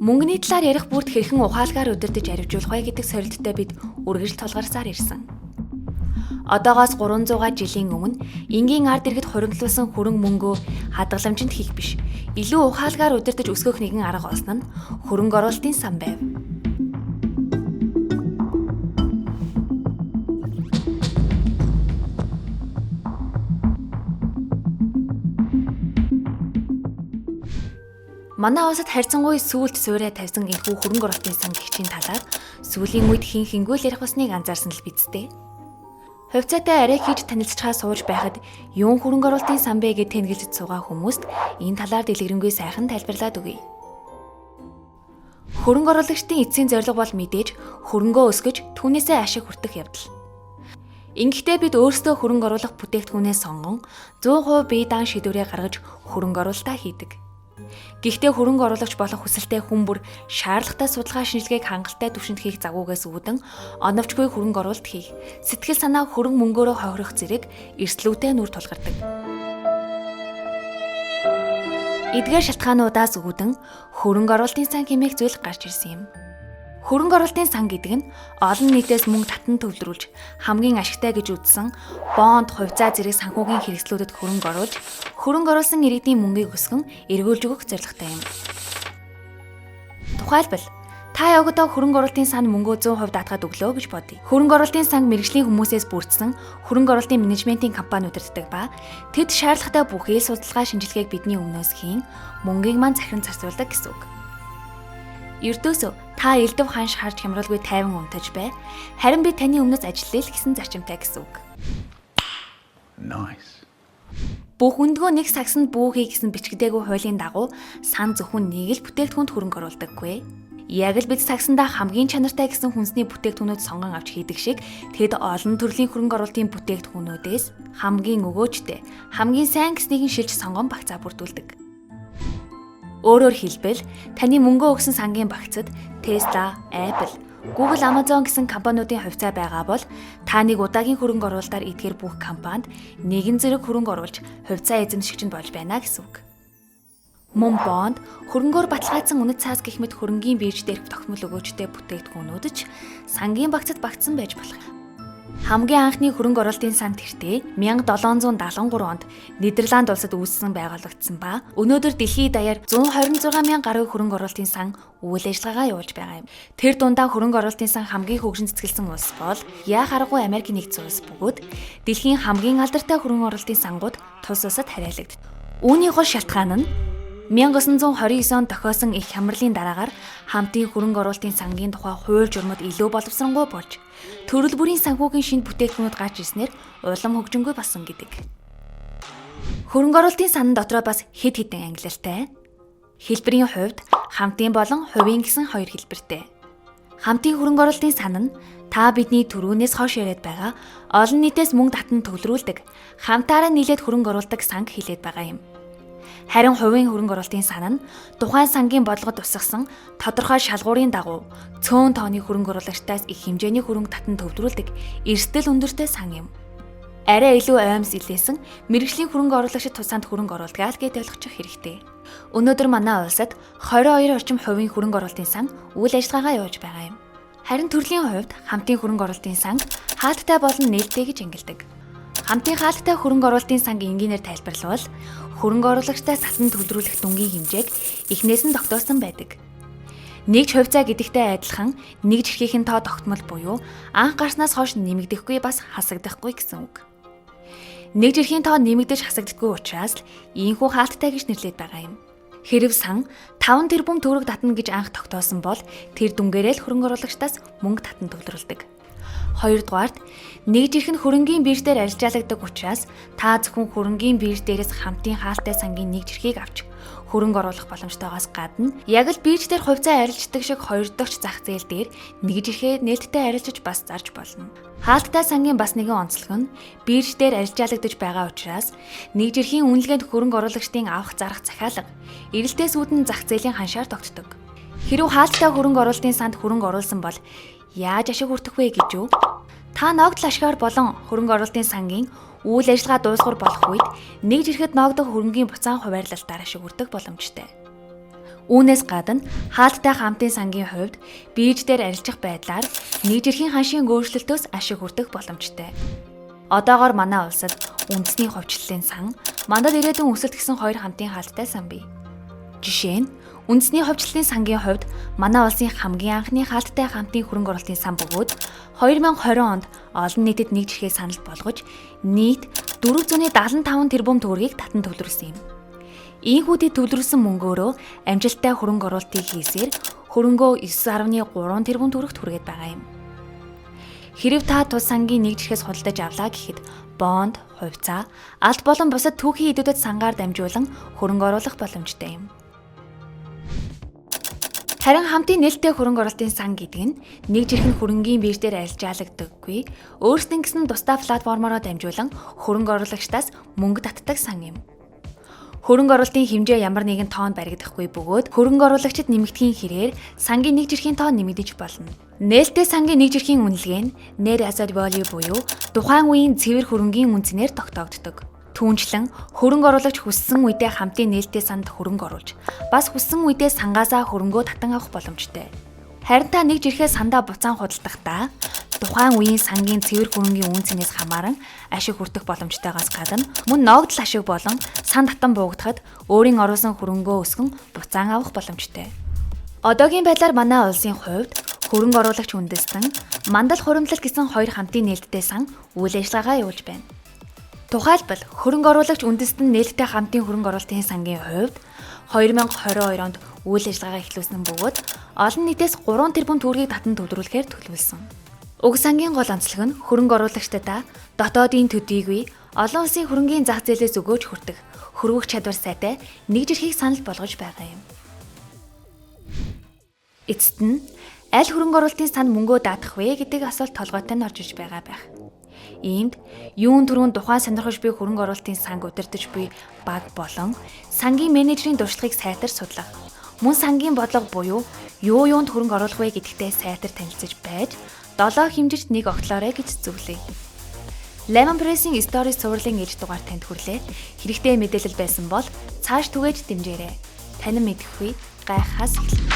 Мөнгөний талаар ярих бүрт хэрхэн ухаалгаар удирдах аривжуулах вэ гэдэг сорилттой бид үргэлж тулгарсаар ирсэн. Одоогоос 300 жилийн өмнө энгийн ард иргэд хуримтлуулсан хөрөнгө мөнгөө хадгаламжинд хийх биш, илүү ухаалгаар удирдах өсгөх нэгэн арга олсон нь хөрөнгө оруулалтын сан байв. Манай улсад харьцангуй сүүлд суурьа тавьсан энэхүү хөрөнгө оруулалтын сан гэгчийн талаар сүүлийн үед хэн хингүй л ярих болсныг анзаарсан л биз дээ. Хувьцаатай арай хийж танилцчихаа сууж байхад юун хөрөнгө оруулалтын сан бэ гэж тэнэгэлж суугаа хүмүүст энэ талаар дэлгэрэнгүй сайхан тайлбарлаад өгье. Хөрөнгө оруулагчдын эцсийн зорилго бол мэдээж хөрөнгөө өсгөж түүнээсээ ашиг хүртэх явдал. Ингэхдээ бид өөрсдөө хөрөнгө оруулах бүтээгдэхүүнээ сонгон 100% бие даан шийдвэрээ гаргаж хөрөнгө оруулалтаа хийдэг. Гэхдээ хөрөнгө оруулагч болох хүсэлтэй хүн бүр шаардлагатай судалгаа шинжилгээг хангалттай түвшинд хийх загвуугаас үүдэн оновчгүй хөрөнгө оруулалт хийх, сэтгэл санаа хөрөнгө мөнгөөрөө хохирох зэрэг эрсдлүүтэй нүр тулгардаг. Эдгээр шалтгаануудаас үүдэн хөрөнгө оруулалтын сан хэмээх зүйл гарч ирсэн юм. Хөрөнгө оруулалтын сан гэдэг нь олон нийтээс мөнгө татан төвлөрүүлж хамгийн ашигтай гэж үзсэн бонд, хувьцаа зэрэг санхүүгийн хэрэгслүүдэд хөрөнгө оруулж, хөрөнгө оруулсан иргэдийн мөнгийг өсгөн эргүүлж өгөх зорилготой юм. Тухайлбал та ягдаа хөрөнгө оруулалтын санд мөнгөө 100% даатгаад өглөө гэж бодъё. Хөрөнгө оруулалтын сан мэргэжлийн хүмүүсээс бүрдсэн хөрөнгө оруулалтын менежментийн компани удирддаг ба тэд шаардлагатай бүхий л судалгаа шинжилгээг бидний өмнөөс хийн мөнгийг маань захиран зарцуулдаг гэсэн үг. Ердөөсөө та элдв ханш харж хямралгүй тайван унтаж бай. Харин би таны өмнөөс ажиллая л гэсэн зарчимтай гэсэн үг. Nice. Бүх өндгөө нэг сагсанд бүү хий гэсэн бичигдээгүй хуулийн дагуу сан зөвхөн нэг л бүтээгдэхүүнд хөрөнгө оруулдаггүй. Яг л бид сагсандаа хамгийн чанартай гэсэн хүнсний бүтээгдэхүүнүүд сонгон авч хийдэг шиг тэд олон төрлийн хөрөнгө оруулалтын бүтээгдэхүүнүүдээс хамгийн өгөөжтэй, хамгийн сайн гэснийг нь шилж сонгон багцаа бүрдүүлдэг. Өөрөөр хэлбэл таны мөнгөө өгсөн сангийн багцад Tesla, Apple, Google, Amazon гэсэн компаниудын хувьцаа байгаа бол та нэг удаагийн хөрөнгө оруулалтаар эдгээр бүх компанид нэгэн зэрэг хөрөнгө оруулж хувьцаа эзэмшигч нь болж байна гэсэн үг. Мөн бонд, хөрөнгөөр баталгаажсан үнэт цаас гэх мэт хөрөнгийн бирж дээрх тогтмол өгөөжтэй бүтээгдэхүүнүүд ч сангийн багцад багтсан байж болох юм. Хамгийн анхны хөрөнгө оруулалтын сан тэртээ 1773 онд Нидерланд улсад үүссэн байгуулагдсан ба өнөөдөр дэлхийд даяар 126 мянган гаруй хөрөнгө оруулалтын сан үйл ажиллагаагаа явуулж байгаа юм. Тэр дундаа хөрөнгө оруулалтын сан хамгийн хөгжин цэцгэлсэн улс бол яах аргагүй Америк нэгдсэн улс бөгөөд дэлхийн хамгийн алдартай хөрөнгө оруулалтын сангууд тус улсад харьяалагддаг. Үүний гол шалтгаан нь 1929 онд тохиосон их хямралын дараагаар хамтын хөрөнгө оруулалтын сангийн тухай хууль журмууд илүү боловсронгуй болж төрөл бүрийн санхүүгийн шинэ бүтээгдэхүүнүүд гарч ирснээр улам хөгжингүй болсон гэдэг. Хөрөнгө оруулалтын сан дотроо бас хэд хэдэн ангилалтай. Хэлбэрийн хувьд хамтын болон хувийн гэсэн хоёр хэлбэртэй. Хамтын хөрөнгө оруулалтын сан нь та бидний түрүүнээс хойш яриад байгаа олон нийтээс мөнгө татан төвлөрүүлдэг, хамтаараа нийлээд хөрөнгө оруулдаг санг хэлээд байгаа юм. Харин хувийн хөрөнгө оруулалтын сан нь тухайн сангийн бодлогод тусгасан тодорхой шалгуурын дагуу цөөн тооны хөрөнгө оруулагчдаас их хэмжээний хөрөнгө татан төвлөрүүлдэг эрсдэл өндөртэй сан юм. Арай илүү оймс илээсэн мэргэжлийн хөрөнгө оруулагчид тусаанд хөрөнгө оруулдаг л гэж ойлгочих хэрэгтэй. Өнөөдөр манай улсад 22 орчим хувийн хөрөнгө оруулалтын сан үйл ажиллагаагаа явуулж байгаа юм. Харин төрлийн хувьд хамтын хөрөнгө оруулалтын санг хаалттай болон нээлттэй гэж ангилдаг. Хамтын хаалттай хөрөнгө оруулалтын санг энгийнээр тайлбарлавал хөрөнгө оруулагчдаас татан төвлөрүүлэх дүнгийн хэмжээг эхнээс нь тогтоосон байдаг. Нэг ч хувьцаа гэдэгтэй адилхан нэг жирхийнхэн тоо тогтмол буюу анх гарснаас хойш нэмэгдэхгүй бас хасагдахгүй гэсэн үг. Нэг жирхийн тоо нэмэгдэж хасагддаггүй учраас л ийхүү хаалттай гэж нэрлэдэг байгаа юм. Хэрв сан 5 тэрбум төгрөг татна гэж анх тогтоосон бол тэр дүнгээрээ л хөрөнгө оруулагчдаас мөнгө татан төвлөрүүлдэг. Хоёрдугаарт нэг жирх нь хөрөнгийн бирж дээр арилжаалагддаг учраас та зөвхөн хөрөнгийн бирж дээрээс хамтын хаалтай сангийн нэг жирхийг авч хөрөнгө оруулах боломжтойгоос гадна яг л бирж дээр хувьцаа арилждаг шиг хоёр дахь зах зээл дээр нэг жирхээ нээлттэй арилжиж бас зарж болно. Хаалттай сангийн бас нэгэн онцлог нь бирж дээр арилжаалагдаж байгаа учраас нэг жирхийн үнэлгээнд хөрөнгө оруулагчдын авах зарах захиалга эрэлтээс үүдэн зах зээлийн ханшаар тогтдог. Хэрв хаалттай хөрөнгө оруулалтын санд хөрөнгө оруулсан бол яаж ашиг хүртэх вэ гэж юу? Та ногдол ашгаар болон хөрөнгө оруулалтын сангийн үйл ажиллагаа дуусгар болох үед нэг жирхэд ноогдох хөрөнгийн буцаан хуваарлалтаар ашиг хүртэх боломжтой. Үүнээс гадна хаалттай хамтын сангийн хувьд бирж дээр арилжих байдлаар нэг жирхийн ханшийн өөрчлөлтөөс ашиг хүртэх боломжтой. Одоогоор манай улсад үндэсний хувьчлалын сан, мандал ирээдүйн өсөлт гэсэн хоёр хамтын хаалттай сан бий. Жишээ нь үндэсний хувьчлалын сангийн хувьд манай улсын хамгийн анхны хаалттай хамтын хөрөнгө оруулалтын сан бөгөөд 2020 онд олон нийтэд нэг жирхээ санал болгож нийт 475 тэрбум төгрөгийг татан төвлөрсөн юм. Ийхүү тэд төвлөрсөн мөнгөөрөө амжилттай хөрөнгө оруулалтыг хийсээр хөрөнгөө 9.3 тэрбум төгрөгт хүргээд байгаа юм. Хэрв та тус сангийн нэг жирхээс худалдаж авлаа гэхэд бонд, хувьцаа, алт болон бусад түүхийн эдүүдэд сангаар дамжуулан хөрөнгө оруулах боломжтой юм. Харин хамтын нээлттэй хөрөнгө оруулалтын сан гэдэг нь нэг жирхэн хөрөнгийн бирж дээр арилжаалагддаггүй, өөрсдийн гэсэн тусдай платформороо дамжуулан хөрөнгө оруулагчдаас мөнгө татдаг сан юм. Хөрөнгө оруулалтын хэмжээ ямар нэгэн тоонд баригдахгүй бөгөөд хөрөнгө оруулагчид нэмэгдэхийн хэрээр сангийн нэг жирхийн тоо нэмэгдэж болно. Нээлттэй сангийн нэг жирхийн үнэлгээ нь net asset value буюу тухайн үеийн цэвэр хөрөнгийн үнэ цэнээр тогтоогддог. Түүнчлэн хөрөнгө оруулагч хүссэн үедээ хамтын нээлттэй санд хөрөнгө оруулж, бас хүссэн үедээ сангаасаа хөрөнгөө татан авах боломжтой. Харин та нэг жирхээ сандаа буцаан худалдахдаа тухайн үеийн сангийн цэвэр хөрөнгийн үнэ цэнээс хамааран ашиг хүртэх боломжтойгоос гадна мөн ногдол ашиг болон сан татан буугдахад өөрийн оруулсан хөрөнгөө өсгөн буцаан авах боломжтой. Одоогийн байдлаар манай улсын хувьд хөрөнгө оруулагч үндэстэн, мандал хуримтлал гэсэн хоёр хамтын нээлттэй сан үйл ажиллагаагаа явуулж байна. Тухайлбал хөрөнгө оруулагч үндэстэн нээлттэй хамтын хөрөнгө оруулалтын сангийн хувьд 2022 онд үйл ажиллагаагаа эхлүүлсэн бөгөөд олон нийтээс 3 тэрбум төгрөгийг татан төвлөрүүлэхээр төлөвлөсөн. Уг сангийн гол онцлог нь хөрөнгө оруулагчдаа дотоодын төдийгүй олон улсын хөрөнгийн зах зээлээс өгөөж хүртэх хөрвөх чадвар сайтай нэг жирхийг санал болгож байгаа юм. Эцэст нь аль хөрөнгө оруулалтын санд мөнгөө даатгах вэ гэдэг асуулт толгойтой нь орж иж байгаа байх. Иймд юун түрүүн тухайн сонирхож буй хөрөнгө оруулалтын санг удирдах буй баг болон сангийн менежерийн туршлагыг сайтар судлах, мөн сангийн бодлого буюу юу юунд хөрөнгө оруулах вэ гэдэгтээ сайтар танилцаж байж долоо хэмжиж нэг огтлоорой гэж зөвлөе. Lemon Press-ийн Stories цувралын ээлж дугаар танд хүрлээ. Хэрэгтэй мэдээлэл байсан бол цааш түгээж дэмжээрэй. Танин мэдэхгүй гайхахаас эхэлнэ.